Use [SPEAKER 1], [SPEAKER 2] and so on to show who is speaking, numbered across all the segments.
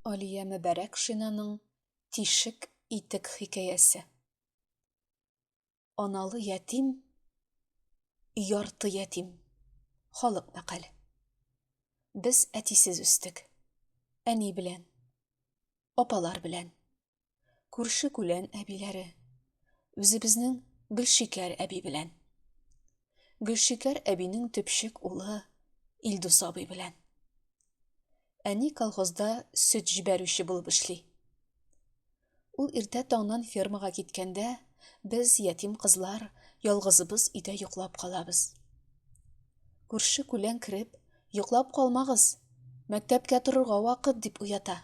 [SPEAKER 1] Алия Мөбарәкшинаның Тишек итек хикәясе. Аналы ятим, ярты ятим. Халык мәкале. Без әтисез үстек. Әни белән. Апалар белән. Күрше-күлән әбиләре, үзебезнең Гөлшикәр әби белән. Гөлшикәр әбинең төпчек улы Илдус абый белән. Әни колхозда сөт җибәрүче булып эшли. Ул иртә таңнан фермага киткәндә, без, ятим кызлар, ялгызыбыз өйдә йоклап калабыз. Күрше-күлән кереп, Йоклап калмагыз, мәктәпкә торырга вакыт, дип уята.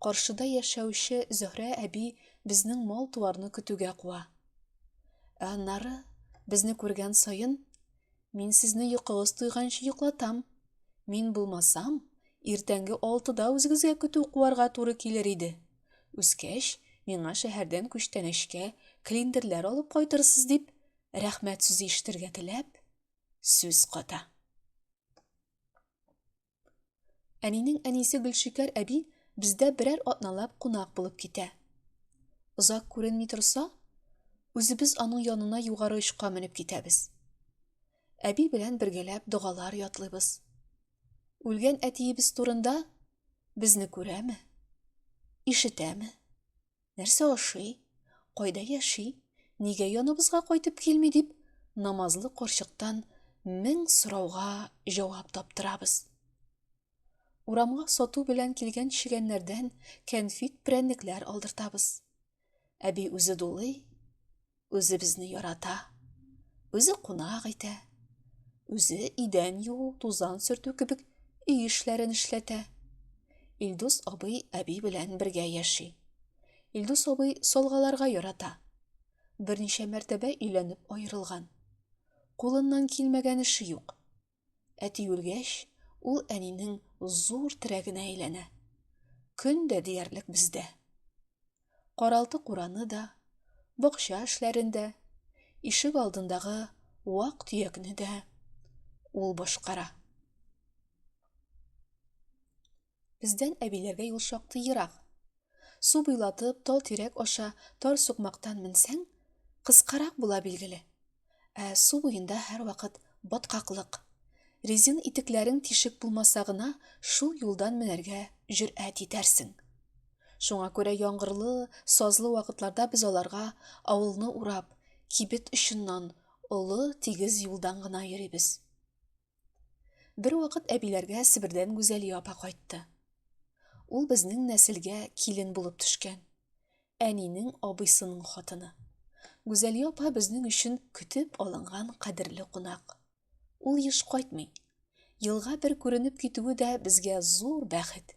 [SPEAKER 1] Каршыда яшәүче Зөһрә әби безнең мал-туарны көтүгә куа. Ә аннары, безне күргән саен, Мин сезне йокыгыз туйганчы йоклатам. Мин булмасам, иртәнге алтыда үзегезгә көтү куарга туры килер иде. Үскәч, миңа шәһәрдән күчтәнәчкә клиндерләр алып кайтырсыз, дип, рәхмәт сүзе ишетергә теләп, сүз ката. Әнинең әнисе Гөлшикәр әби бездә берәр атналап кунак булып китә. Озак күренми торса, үзебез аның янына югары очка менеп китәбез. Әби белән бергәләп догалар ятлыйбыз. Үлгән әтиебез турында безне күрәме? Ишетәме? Нәрсә ашый? Кайда яши? Нигә яныбызга кайтып килми дип, намазлы карчыктан мең сорауга җавап таптырабыз. Урамга сату белән килгән чегәннәрдән кәнфит-прәннекләр алдыртабыз. Әби үзе дулый, үзе безне ярата, үзе кунак итә, үзе идән юу, тузан сөртү кебек өй эшләрен эшләтә. Илдус абый әби белән бергә яши. Илдус абый салгаларга ярата. Берничә мәртәбә өйләнеп аерылган. Кулыннан килмәгән эше юк. Әти үлгәч, ул әнинең зур терәгенә әйләнә. Көн дә диярлек бездә. Каралты-кураны да, бакча эшләрен дә, ишек алдындагы вак-төякне дә ул башкара. Бездән әбиләргә юл шактый ерак. Су буйлатып, тал-тирәк аша тар сукмактан менсәң, кыскарак була билгеле. Ә су буенда һәрвакыт баткаклык. Резин итекләрең тишек булмаса гына шул юлдан менәргә җөрьәт итәрсең. Шуңа күрә яңгырлы, сазлы вакытларда без аларга авылны урап, кибет очыннан, олы тигез юлдан гына йөрибез. Бервакыт әбиләргә Себердән Гүзәлия апа кайтты. Ул безнең нәселгә килен булып төшкән. Әнинең абыйсының хатыны. Гүзәлия апа безнең өчен көтеп алынган кадерле кунак. Ул еш кайтмый. Елга бер күренеп китүе дә безгә зур бәхет.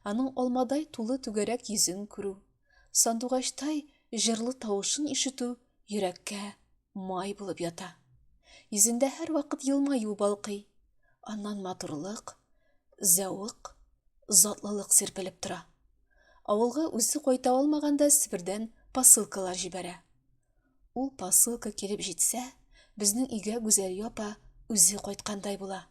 [SPEAKER 1] Аның алмадай тулы түгәрәк йөзен күрү, сандугачтай җырлы тавышын ишетү йөрәккә май булып ята. Йөзендә һәрвакыт елмаю балкый. Аннан матурлык, зәвык, затлылык сирпелеп тора. Авылга үзе кайта алмаганда Себердән посылкалар җибәрә. Ул посылка килеп җитсә, безнең өйгә Гүзәлия апа үзе кайткандай була.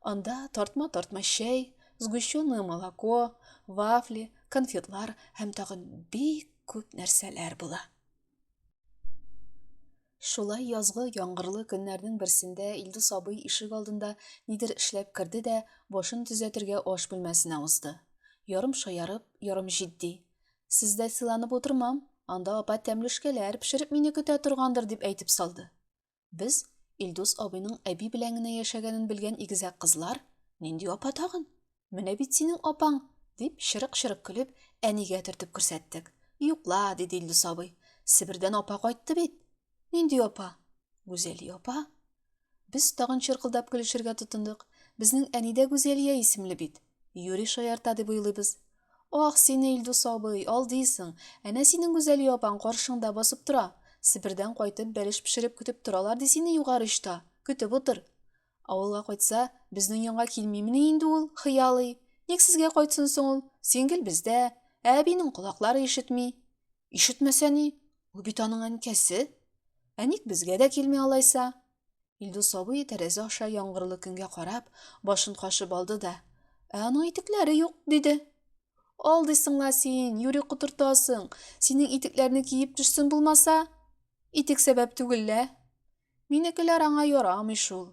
[SPEAKER 1] Анда тартма-тартма чәй, сгущенное молоко, вафли, конфетлар һәм тагын бик күп нәрсәләр була. Шулай язгы яңгырлы көннәрнең берсендә Илдус абый ишек алдында нидер эшләп керде дә, башын төзәтергә аш бүлмәсенә узды. Ярым шаярып, ярым җитди. Сездә сыйланып утырмам, анда апа тәмлүшкәләр пешереп мине көтә торгандыр, дип әйтеп салды. Без, Илдус абыйның әби белән генә яшәгәнен белгән игезәк кызлар, Нинди апа тагын? Менә бит синең апаң! дип, чырык-чырык көлеп, әнигә төртеп күрсәттек. Юк ла, диде Илдус абый, Себердән апа кайтты бит. Нинди апа? Гүзәлия апа. Без тагын чыркылдап көлешергә тотындык. Безнең әни дә Гүзәлия исемле бит. Юри шаярта дип уйлыйбыз. Ах, сине, Илдус абый, алдыйсың. Әнә синең Гүзәлия апаң каршыңда басып тора. Себердән кайтып, бәлеш пешереп көтеп торалар ди сине югары очта. Көтеп утыр. Авылга кайтса, безнең янга килмимени инде ул, хыялый. Ник сезгә кайтсын соң ул? Син гел бездә. Ә әбинең колаклары ишетми. Ишетмәсә ни? Ул бит аның әнкәсе. Ә ник безгә дә килми алайса? Илдус абый тәрәзә аша яңгырлы көнгә карап, башын кашып алды да. Ә аның итекләре юк, диде. Алдыйсың ла син, юри котыртасың. Синең итекләрне киеп төшсен булмаса. Итек сәбәп түгел лә. Минекеләр аңа ярамый шул.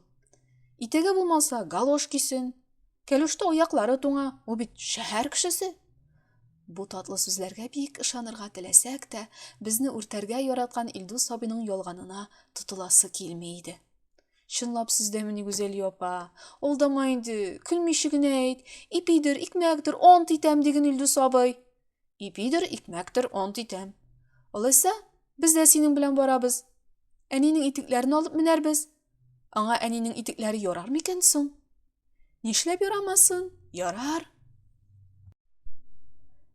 [SPEAKER 1] Итеге булмаса, галош кисен. Кәлүштә аяклары туңа, ул бит шәһәр кешесе. Бу татлы сүзләргә бик ышанырга теләсәк тә, безне үртәргә яраткан Илдус абыйның ялганына тотыласы килми иде. Чынлап сездәмени, Гүзәлия апа? Алдама инде, көлмичә генә әйт. Ипидер, икмәктер, ант итәм, диген Илдус абый. Ипидер, икмәктер, ант итәм. Алайса, без дә синең белән барабыз. Әнинең итекләрен алып менәрбез. Аңа әнинең итекләре ярар микән соң? Нишләп ярамасын? Ярар.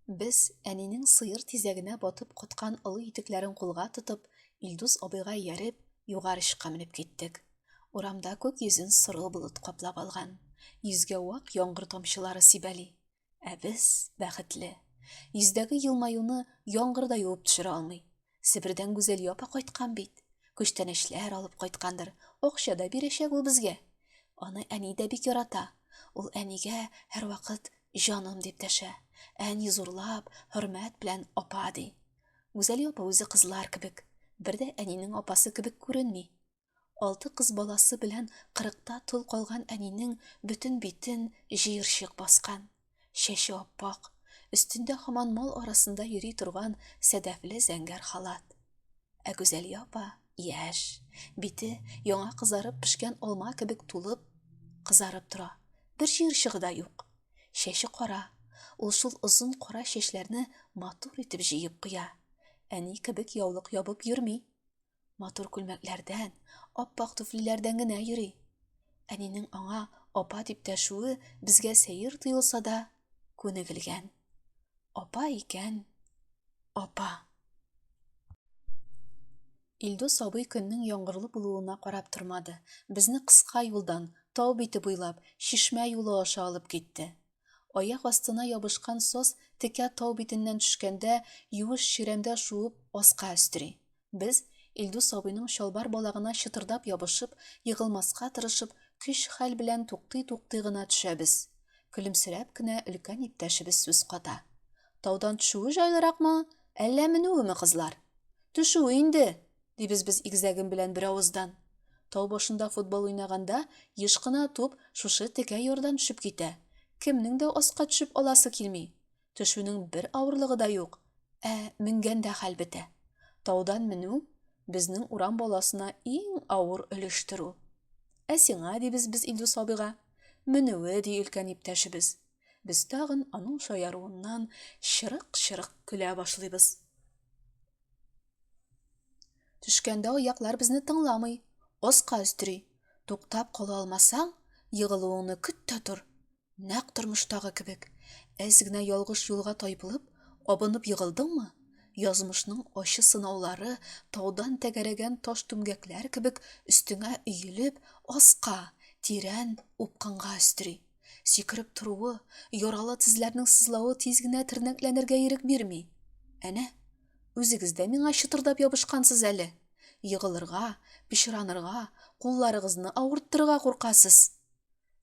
[SPEAKER 1] Без әнинең сыер тизәгенә батып каткан олы итекләрен кулга тотып, Илдус абыйга ияреп, Югары очка менеп киттек. Урамда күк йөзен соры болыт каплап алган. Йөзгә вак яңгыр тамчылары сибәли. Ә без бәхетле. Йөздәге елмаюны яңгыр да юып төшерә алмый. Себердән Гүзәлия апа кайткан бит. Күчтәнәчләр алып кайткандыр. Акча да бирәчәк ул безгә. Аны әни дә бик ярата. Ул әнигә һәрвакыт җаным дип дәшә. Әни зурлап, хөрмәт белән апа ди. Гүзәлия апа үзе кызлар кебек, бер дә әнинең апасы кебек күренми. Алты кыз баласы белән кырыкта тол калган әнинең бөтен битен җыерчык баскан. Чәче аппак, өстендә һаман мал арасында йөри торган сәдәфле зәңгәр халат. Ә Гүзәлия апа яшь, бите яңа кызарып пешкән алма кебек тулып, кызарып тора, бер җыерчыгы да юк. Чәче кара. Ул шул озын кара чәчләрне матур итеп җыеп куя. Әни кебек яулык ябып йөрми. Матур күлмәкләрдән, ап-ак туфлиләрдән генә йөри. Әнинең аңа апа дип дәшүе безгә сәер тоелса да, күнегелгән. Апа икән, апа. Илдус абый көннең яңгырлы булуына карап тормады, безне кыска юлдан, тау бите буйлап, чишмә юлы аша алып китте. Аяк астына ябышкан саз текә тау битеннән төшкәндә, юеш чирәмдә шуып, аска өстери. Без, Илдус абыйның чалбар балагына чытырдап ябышып, егылмаска тырышып, көч-хәл белән туктый-туктый гына төшәбез. Көлемсерәп кенә өлкән иптәшебез сүз ката. Таудан төшүе җайлыракмы, әллә менүеме, кызлар? Төшүе инде! дибез без игезәгем белән беравыздан. Тау башында футбол уйнаганда еш кына туп шушы текә ярдан төшеп китә. Кемнең дә аска төшеп аласы килми. Төшүнең бер авырлыгы да юк, ә менгәндә хәл бетә. Таудан менү, безнең урам баласына иң авыр өлештер ул. Ә сиңа, дибез без Илдус абыйга. Менүе, ди өлкән иптәшебез. Без тагын аның шаяруыннан чырык-чырык көлә башлыйбыз. Төшкәндә аяклар безне тыңламый, аска өстери. Туктап кала алмасаң, егылуыңны көт тә тор. Нәкъ тормыштагы кебек, әз генә ялгыш юлга тайпылып, абынып егылдыңмы, язмышның ачы сынаулары таудан тәгәрәгән таш түмгәкләр кебек өстеңә өелеп, аска, тирән упкынга өстери. Сикереп торуы, яралы тезләрнең сызлавы тиз генә тернәкләнергә ирек бирми. Әнә, үзегез дә миңа чытырдап ябышкансыз әле. Егылырга, пычранырга, кулларыгызны авырттырырга куркасыз.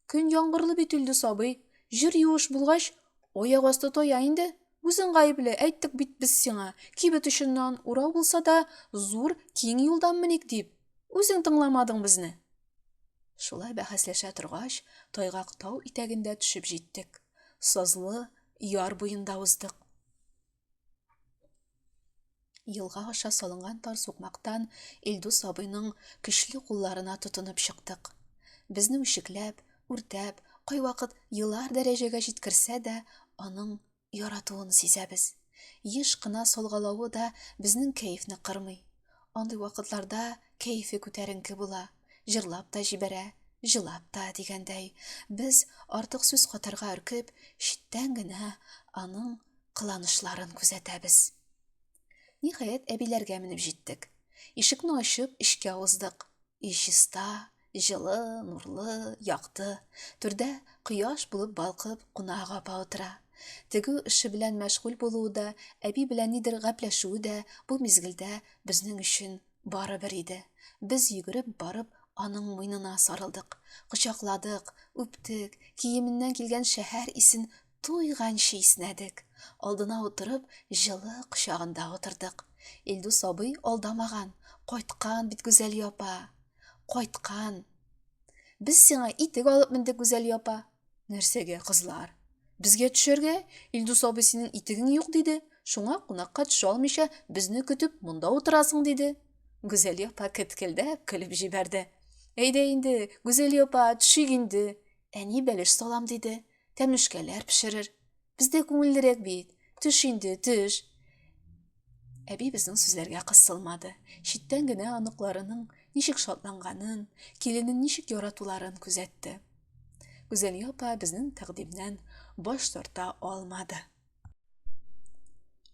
[SPEAKER 1] Көн яңгырлы бит, Илдус абый. Җир юеш булгач, аяк асты тая инде. Үзең гаепле, әйттек бит без сиңа, кибет очыннан, урау булса да, зур, киң юлдан меник дип. Үзең тыңламадың безне. Шулай бәхәсләшә торгач, тайгак тау итәгендә төшеп җиттек. Сазлы яр буенда уздык. Елга аша салынган тар сукмактан Илдус абыйның көчле кулларына тотынып чыктык. Безне үчекләп, үртәп, кайвакыт елар дәрәҗәгә җиткерсә дә, аның яратуын сизәбез. Еш кына салгалавы да безнең кәефне кырмый. Андый вакытларда кәефе күтәренке була, җырлап та җибәрә, җылап та, дигәндәй, без, артык сүз катарга өркеп, читтән генә аның кыланышларын күзәтәбез. Ниһаять, әбиләргә менеп җиттек. Ишекне ачып, эчкә уздык. Өй чиста, җылы, нурлы, якты. Түрдә кояш булып балкып кунак апа утыра. Тегү эше белән мәшгуль булуы да, әби белән нидер гәпләшүе дә бу мизгелдә безнең өчен барыбер иде. Без йөгереп барып Аның муенына сарылдык, кочакладык, үптек, киеменнән килгән шәһәр исен туйганчы иснәдек. Алдына утырып, җылы кочагында утырдык. Илдус абый алдамаган, кайткан бит Гүзәлия апа. Кайткан. Без сиңа итек алып мендек, Гүзәлия апа. Нәрсәгә, кызлар? Безгә төшәргә, Илдус абый синең итегең юк диде. Шуңа кунакка төшә алмыйча, безне көтеп, монда утырасың диде. Гүзәлия апа кеткелдәп көлеп җибәрде. Әйдә инде, Гүзәлия апа, төшик инде. Әни бәлеш салам диде. Тәмлүшкәләр пешерер. Бездә күңеллерәк бит. Төш инде, төш. Әби безнең сүзләргә кысылмады. Читтән генә оныкларының ничек шатланганын, киленен ничек яратуларын күзәтте. Гүзәлия апа безнең тәкъдимнән баш тарта алмады.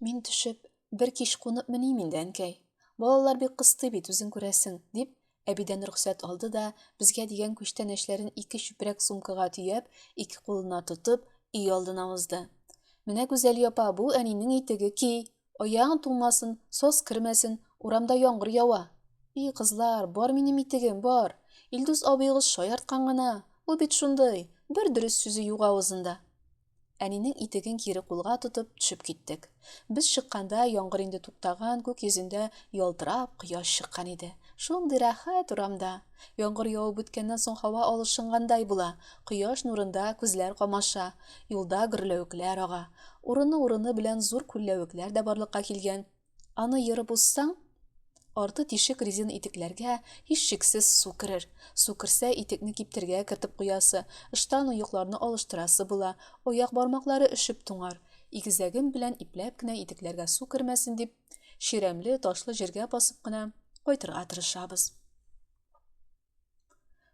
[SPEAKER 1] Мин төшеп, бер кич кунып меним инде, әнкәй. Балалар бик кыстый бит, үзең күрәсең, дип, әбидән рөхсәт алды да, безгә дигән күчтәнәчләрен ике чүпрәк сумкага төяп, ике кулына тотып, өй алдына узды. Менә, Гүзәлия апа, бу әнинең итеге, ки! Аягың туңмасын, саз кермәсен, урамда яңгыр ява. И, кызлар, бар минем итегем, бар. Илдус абыегыз шаярткан гына, ул бит шундый, бер дөрес сүзе юк авызында. Әнинең итеген кире кулга тотып, төшеп киттек. Без чыкканда, яңгыр инде туктаган, күк йөзендә ялтырап кояш чыккан иде. Шундый рәхәт урамда! Яңгыр явып үткәннән соң һава алышынгандай була, кояш нурында күзләр камаша, юлда гөрләвекләр ага. Урыны-урыны белән зур күлләвекләр дә барлыкка килгән. Аны ерып узсаң, арты тишек резин итекләргә һичшиксез су керер. Су керсә, итекне киптергә кертеп куясы, ыштан-оекларны алыштырасы була, аяк бармаклары өшеп туңар. Игезәгем белән ипләп кенә итекләргә су кермәсен дип, чирәмле, ташлы җиргә басып кына кайтырга тырышабыз.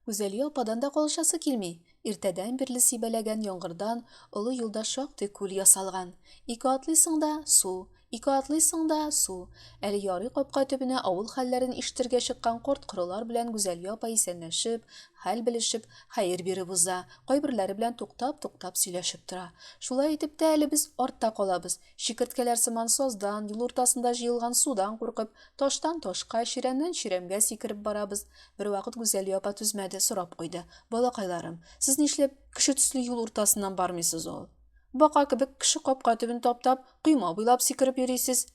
[SPEAKER 1] Гүзәлия ападан да калышасы килми. Иртәдән бирле сибәләгән яңгырдан олы юлда шактый күл ясалган. Ике атлыйсың да, су, ике атлыйсың да, су. Әле ярый капка төбенә авыл хәлләрен ишетергә чыккан карт-корылар белән Гүзәлия апа исәнләшеп, хәл белешеп, хәер биреп уза, кайберләре белән туктап-туктап сөйләшеп тора. Шулай итеп тә әле без артта калабыз. Чикерткәләр сыман саздан, юл уртасында җыелган судан куркып, таштан ташка, чирәмнән чирәмгә сикереп барабыз. Бервакыт Гүзәлия апа түзмәде, сорап куйды. Балакайларым, сез нишләп кеше төсле юл уртасыннан бармыйсыз ул? Бака кебек кеше капка төбен таптап, койма буйлап сикереп йөрисез.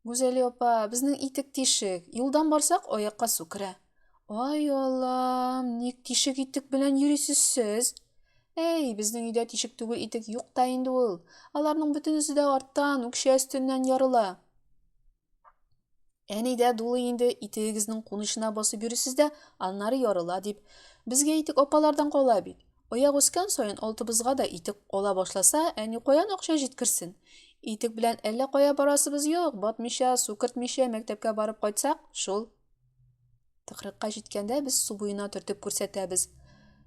[SPEAKER 1] Гүзәлия апа, безнең итек тишек, юлдан барсак, аякка су керә. Ай Аллам, ник тишек итек белән йөрисез сез? Әй, безнең өйдә тишек түгел итек юк та инде ул. Аларның бөтенесе дә арттан, үкчә өстеннән ярыла. Әни дә дулый инде, итегегезнең кунычына басып йөрисез дә, аннары ярыла дип. Безгә итек апалардан кала бит. Аяк үскән саен алтыбызга да итек ала башласа, әни каян акча җиткерсен? Итек белән әллә кая барасыбыз юк, батмыйча, су кертмичә мәктәпкә барып кайтсак, шул. Тыкрыкка җиткәндә без су буена төртеп күрсәтәбез.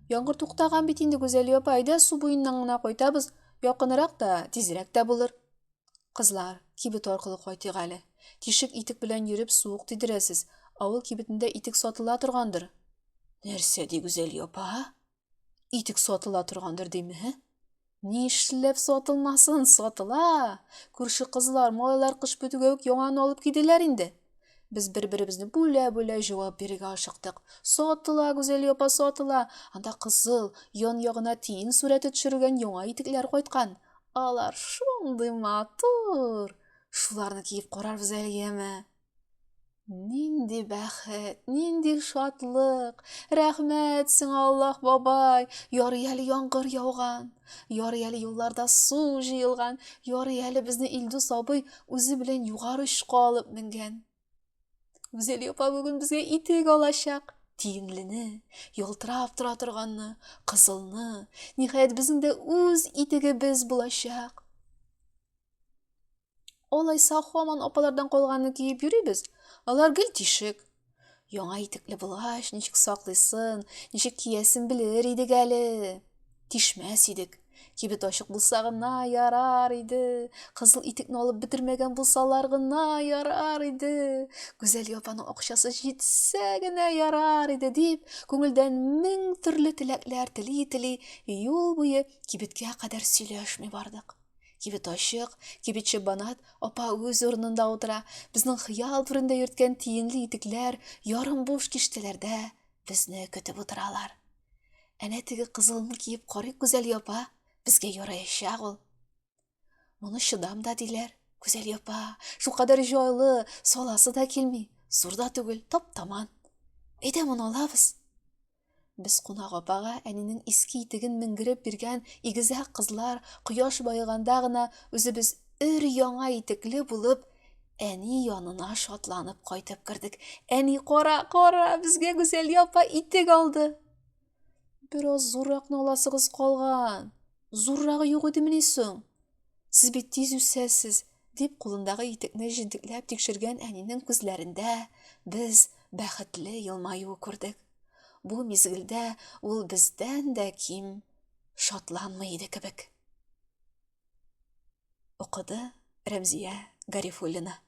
[SPEAKER 1] Яңгыр туктаган бит инде, Гүзәлия апа, әйдә су буеннан гына кайтабыз, якынрак та, тизрәк тә булыр. Кызлар, кибет аркылы кайтыйк әле. Тишек итек белән йөреп суык тидерәсез. Авыл кибетендә итек сатыла торгандыр. Нәрсә ди Гүзәлия апа? Итек сатыла торгандыр диме? Нишләп сатылмасын, сатыла. Күрше кызлар, малайлар кыш бетүгә үк яңаны алып киделәр инде. Без бер-беребезне бүлә-бүлә җавап бирергә ашыктык. Сатыла, Гүзәлия апа, сатыла. Анда кызыл, ян-ягына тиен сурәте төшерелгән яңа итекләр кайткан. Алар шундый матур! Шуларны киеп карарбыз әле, яме. Нинди бәхет, нинди шатлык! Рәхмәт сиңа, Аллаһ бабай! Ярый әле яңгыр яуган, ярый әле юлларда су җыелган, ярый әле безне Илдус абый үзе белән югары очка алып менгән. Гүзәли апа бүген безгә итек алачак. Тиенлене, ялтырап тора торганны, кызылны. Ниһаять, безнең дә үз итегебез булачак. Алайса һаман апалардан калганны киеп йөрибез. Алар гел тишек. Яңа итекле булгач, ничек саклыйсын, ничек киясен белер идек әле. Тишмәс идек. Кибет ачык булса гына ярар иде. Кызыл итекне алып бетермәгән булсалар гына ярар иде. Гүзәл апаның акчасы җитсә генә ярар иде дип, күңелдән мең төрле теләкләр тели-тели юл буе кибеткә кадәр сөйләшми бардык. Кибет ачык, кибетче Банат апа үз урынында утыра. Безнең хыял түрендә йөрткән тиенле итекләр ярым буш киштәләрдә Безне көтеп утыралар. Әнә теге кызылны киеп карыйк, Гүзәл апа, безгә яраячак ул. Моны чыдам да диләр. Гүзәл апа, шулкадәр җайлы, саласы да килми, зур да түгел, тап-таман. Әйдә моны алабыз. Без кунак апага әнинең иске итеген менгереп биргән игезәк кызлар кояш баеганда гына үзебез өр яңа итекле булып әни янына шатланып кайтып кердек. Әни, кара, кара, безгә Гүзәлия апа итек алды. Бераз зурракны аласыгыз калган. Зуррагы юк идемени соң? Сез бит тиз үсәсез, дип кулындагы итекне җентекләп тикшергән әнинең күзләрендә без бәхетле елмаю күрдек. Бу мизгелдә ул бездән дә ким шатланмый иде кебек. Укыды Рәмзия Гарифуллина.